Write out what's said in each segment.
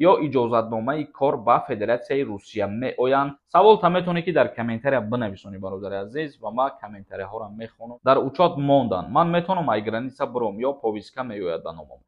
Ё иҷозатномаи кор ба Федератсияи Русия меоянд? Саволта метавонӣ, ки дар комментария бинависонӣ, бародари азиз, ва ман комментарияҳоро мехонам. Дар учёт мондан ман метавонам ай граница биром ё повестка меояд ба номам?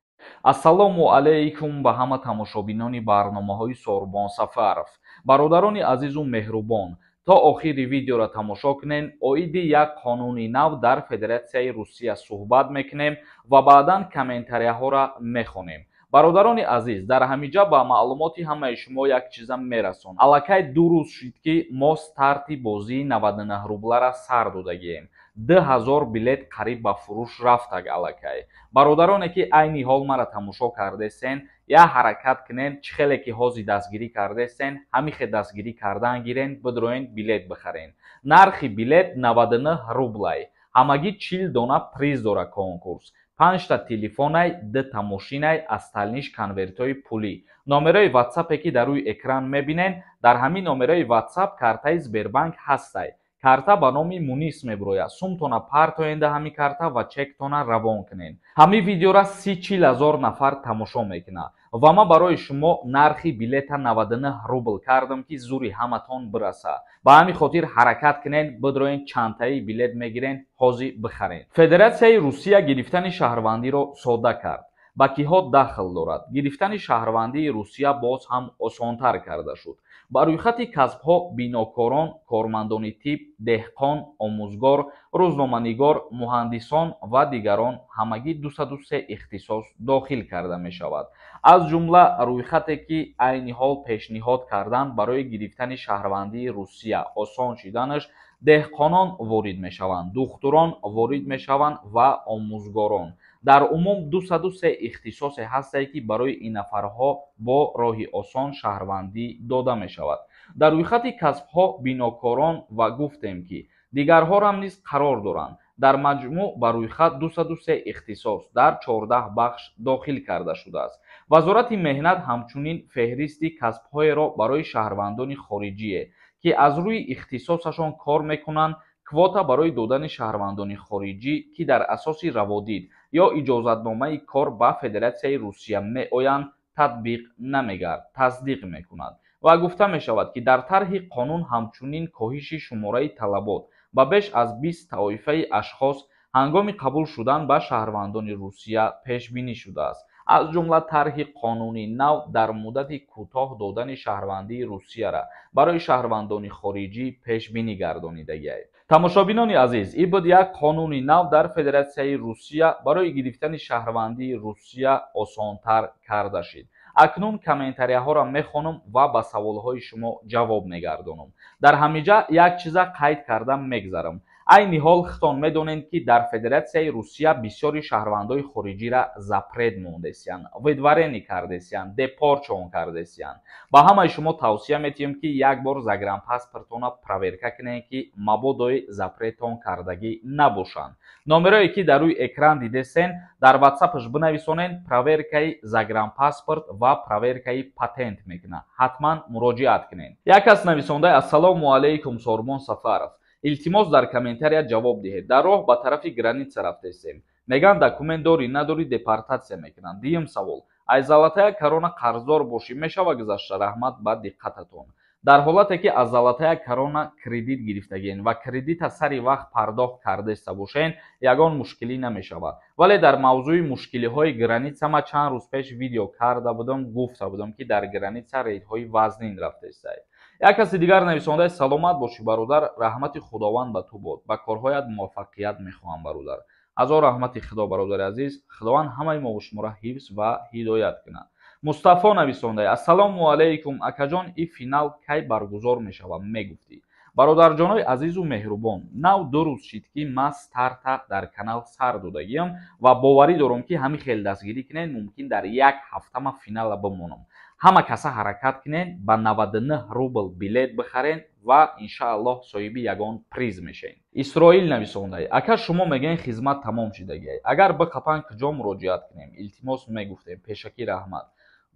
Ассалому алайкум ба ҳама тамошобинони барномаҳои Сорбон Сафаров. Бародарони азизу меҳрубон, то охири видеоро тамошо кунем. Оиди як қонуни нав дар Федератсияи Русия суҳбат мекунем ва баъдан комментарияҳоро мехонем. Бародарони азиз, дар ҳамиҷа ба маълумоти ҳамаи шумо як чиза мерасон. Аллакай 2 рӯз шуд, ки мо старти бозии 99 рублара сар додагием. 2000 билет қариб ба фурӯш рафтаг аллакай. Бародароне, ки айни ҳол мара тамошо кардесен, я ҳаракат кунен, чӣ хеле ки ҳозир дастгирӣ кардесен, ҳамихе дастгирӣ кардан гирен, бидроен, билет бихарен. Нархи билет 99 рублай. Ҳамагӣ 40 дона приз дора конкурс: панҷта телефонай, дута мошинай, остальныйш конвертҳои пулӣ. Номерои ватсапе, ки дар рӯи экран мебинен, дар ҳамин номерои ватсап картаи Сбербанк ҳастай. Карта ба номи Мунис мебурояд. Сумтона партоенда ҳамин карта ва чектона равон кунен. Ҳамин видеора 30-40 ҳазор нафар тамошо мекунад ва ман барои шумо нархи билета 99 рубл кардам, ки зури ҳаматон бираса. Ба ҳамин хотир ҳаракат кунен, бидроен, чандтаи билет мегирен, ҳозир бихарен. Федератсияи Русия гирифтани шаҳрвандиро содда кард. Ба киҳо дахл дорад? Гирифтани шаҳрвандии Русия боз ҳам осонтар карда шуд. Ба рӯйхати касбҳо бинокорон, кормандони тиб, деҳқон, омӯзгор, рӯзноманигор, муҳандисон ва дигарон, ҳамагӣ 203 ихтисос дохил карда мешавад. Аз ҷумла рӯйхате, ки айни ҳол пешниҳод карданд барои гирифтани шаҳрвандии Русия осон шиданаш, деҳқонон ворид мешаванд, духтурон ворид мешаванд ва омӯзгорон. Дар умум 203 ихтисосе ҳастае, ки барои ин нафарҳо бо роҳи осон шаҳрвандӣ дода мешавад. Дар рӯйхати касбҳо бинокорон ва гуфтем, ки дигарҳорам низ қарор доранд. Дар маҷмӯъ ба рӯйхат 203 ихтисос дар 14 бахш дохил карда шудааст. Вазорати меҳнат ҳамчунин феҳристи касбҳоеро барои шаҳрвандони хориҷие, ки аз рӯи ихтисосашон кор мекунанд, квота барои додани шаҳрвандони хориҷӣ, ки дар асоси раводид ё иҷозатномаи кор ба Федератсияи Русия меоянд, татбиқ намегард, тасдиқ мекунад. Ва гуфта мешавад, ки дар тарҳи қонун ҳамчунин коҳиши шумораи талабот ба беш аз 20 тоифаи ашхос ҳангоми қабул шудан ба шаҳрвандони Русия пешбинӣ шудааст. Аз ҷумла тарҳи қонуни нав дар муддати кӯтоҳ додани шаҳрвандии Русияра барои шаҳрвандони хориҷӣ пешбинӣ гардонидагист. Тамошобинони азиз, ин буд як қонуни нав дар Федератсияи Русия, барои гирифтани шаҳрвандии Русия осонтар карда шид. Акнун комментарияҳоро мехонам ва ба саволҳои шумо ҷавоб мегардонам. Дар ҳамиҷа як чиза қайд карда мегзарам. Айни ҳол худтон медонед, ки дар Федератсияи Русия бисёри шаҳрвандои хориҷира запрет мондесиянд, выдворение кардесиянд, депортчон кардесиянд. Ба ҳамаи шумо тавсия метиҳем, ки як бор загранпаспортона проверка кунед, ки мабодои запретон кардагӣ набошанд. Номерое, ки дар рӯи экран дидесен, дар ватсапаш бинависонед, проверкаи загранпаспорт ва проверкаи патент мекунад. Ҳатман муроҷиат кунед. Як кас нависондаи: «Ассалому алайкум, Сорбон Сафаров, илтимос, дар комментария ҷавоб диҳед. Дар роҳ ба тарафи граница рафтесем, мегӯянд, документ дорӣ, надорӣ, депортатсия мекунанд. Дуюм савол: ай Золотая Корона қарздор бошӣ, мешава гузашта? Раҳмат ба диққататон». Дар ҳолате ки аз Золотая Корона кредит гирифтагиен ва кредита сари вақт пардохт кардаиста бошен, ягон мушкилӣ намешавад. Вале дар мавзӯи мушкилиҳои граница ма чанд рӯз пеш видео карда будам, гуфта будам, ки дар граница рейдҳои вазнин рафтаистад. Як каси дигар нависондаи: «Саломат бошӣ, бародар, раҳмати Худованд ба ту бод, ба корҳоят муваффақият мехоҳам, бародар». Ҳазор раҳмати Худо, бародари азиз, Худованд ҳамаи мо шуморо ҳифз ва ҳидоят кунад. Мустафо нависондаи: «Ассалому алайкум, акаҷон, и финал кай баргузор мешавад, мегуфтӣ?» Бародарҷонои азизу меҳрубон, нав 2 рӯз шид, ки ман старта дар канал сар додагиам ва боварӣ дорам, ки ҳамин хел дастгирӣ кунед, мумкин дар як ҳафта ман финала бимонам. Ҳама каса ҳаракат кунед, ба 99 рубл билет бихарен ва иншааллоҳ соҳиби ягон приз мешавед. Исроил нависондаи: «Ака, шумо мегӯед, хизмат тамом шидагиай, агар биқапанд, куҷо муроҷиат кунем? Илтимос, мегуфтем. Пешакӣ раҳмат».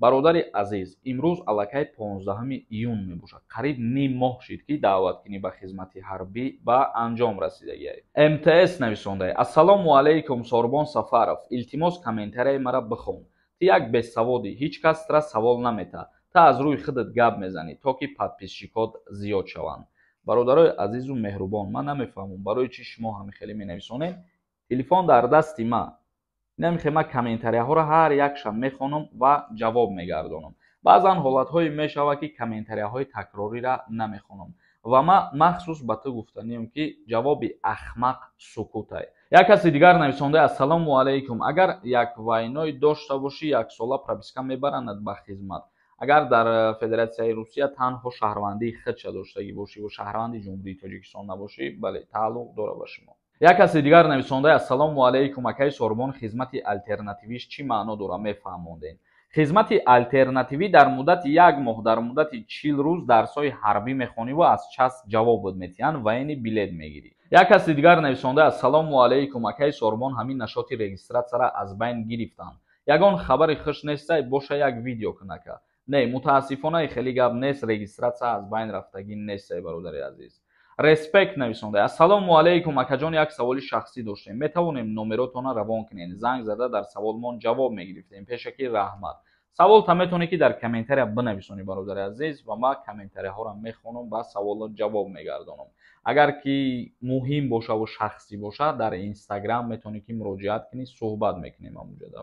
Бародари азиз, имрӯз аллакай 15 июн мебошад. Қариб ним моҳ шид, ки даъваткунӣ ба хизмати ҳарбӣ ба анҷом расидагиай. МТС нависондаи: «Ассалому алайкум, Сорбон Сафаров, илтимос, комментарияи мара бихон. Ту як бесаводӣ, ҳеҷ кас тра савол наметаҳад. Ту аз рӯи худат гап мезанӣ, то ки подписчикот зиёд шаванд. Бародарои азизу меҳрубон, ман намефаҳмам, барои чӣ шумо ҳамин хеле менависонед. Телефон дар дасти ма. Намехе, ман комментарияҳоро ҳар якша мехонам ва ҷавоб мегардонам. Баъзан ҳолатҳое мешавад, ки комментарияҳои такрориро намехонам. Ва ман махсус ба ту гуфтанием, ки ҷавоби ахмақ сукутай. Як каси дигар нависонда: «Ассалому алайкум, агар як войной дошта бошӣ, яксола прописка мебаранад ба хизмат?» Агар дар Федератсияи Русия танҳо шаҳрвандии худша доштагӣ бошӣ ва шаҳрванди Ҷумҳурии Тоҷикистон набошӣ, бале, тааллуқ дорад ба шумо. Як каси дигар нависонда: «Ассалому алайкум, акаи Сорбон, хизмати алтернативиш чӣ маъно дорад, мефаҳмондем?» Хизмати алтернативӣ: дар муддати як моҳ, дар муддати 40 рӯз дарсҳои ҳарбӣ мехонӣ ва аз часть ҷавобот метиҳанд, военный билет мегирӣ. Як каси дигар нависонда: «Ассалому алайкум, акаи Сорбон, ҳамин насчёти регистрация ра аз байн гирифтанд, ягон хабари хуш нестай, боша як видео кунака?» Не, мутаассифона, хеле гап нест, регистрация аз байн рафтагӣ нестай, бародари азиз. Респект нависонда: «Ассалому алайкум, акаҷон, як саволи шахсӣ доштем, метавонем номеротона равон кунем, занг зада дар саволмон ҷавоб мегирифтем, пешакӣ раҳмат?» Саволта метавонӣ, ки дар комментария бинависонӣ, бародари азиз, ва ман комментарияҳоро мехонам, ба саволот ҷавоб мегардонам. Агар ки муҳим бошаву шахсӣ бошад, дар Инстаграм метавонӣ, ки муроҷиат кунӣ, суҳбат мекунем ҳамунҷода.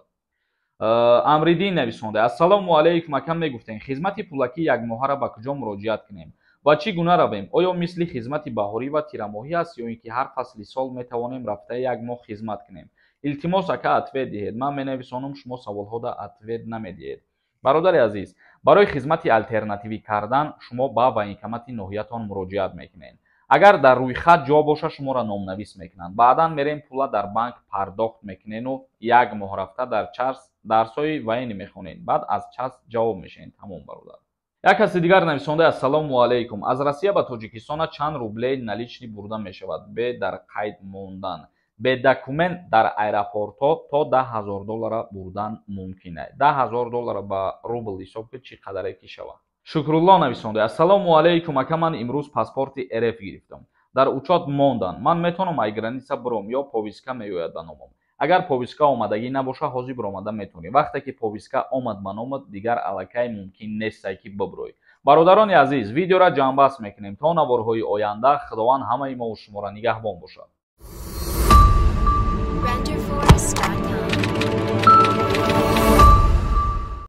Амриддин нависонда: «Ассалому алайкум, ака, мегуфтем, хизмати пулакӣ якмоҳаро ба куҷо муроҷиат кунем ва чӣ гуна равем? Оё мисли хизмати баҳорӣ ва тирамоҳӣ аст ё ин ки ҳар фасли сол метавонем рафта як моҳ хизмат кунем? Илтимос, ака, ответ диҳед. Ман менависонам, шумо саволҳода ответ намедиҳед». Бародари азиз, барои хизмати алтернативӣ кардан шумо ба военкомати ноҳиятон муроҷиат мекунед. Агар дар рӯйхат ҷо боша, шуморо номнавис мекунанд. Баъдан мерем, пула дар банк пардохт мекунену як моҳ рафта дар часть дарсҳои военный мехонед, баъд аз часть ҷавоб мешавед. Тамом, бародар. Як каси дигар нависонда: «Ассалому алайкум, аз Россия ба Тоҷикистона чанд рублей наличный бурда мешавад бе дар қайд мондан, бе документ дар аэропортҳо? То 10 000 доллара бурдан мумкин аст». 10 000 доллара ба рубл ҳисоб кун, чӣ қадаре ки шавад. Шукрулло нависонда: «Ассалому алайкум, ака, ман имрӯз паспорти РФ гирифтам, дар учёт мондан, ман метавонам ай граница биром ё повестка меояд ба номам?» Агар повестка омадагӣ набоша, ҳозир биромада метавонӣ. Вақте ки повестка омад ба номат, дигар аллакай мумкин нестай, ки бибурӯй. Бародарони азиз, видеора ҷамъбаст мекунем. То наворҳои оянда Худованд ҳамаи мову шуморо нигаҳбон бошад. Renderforest.com.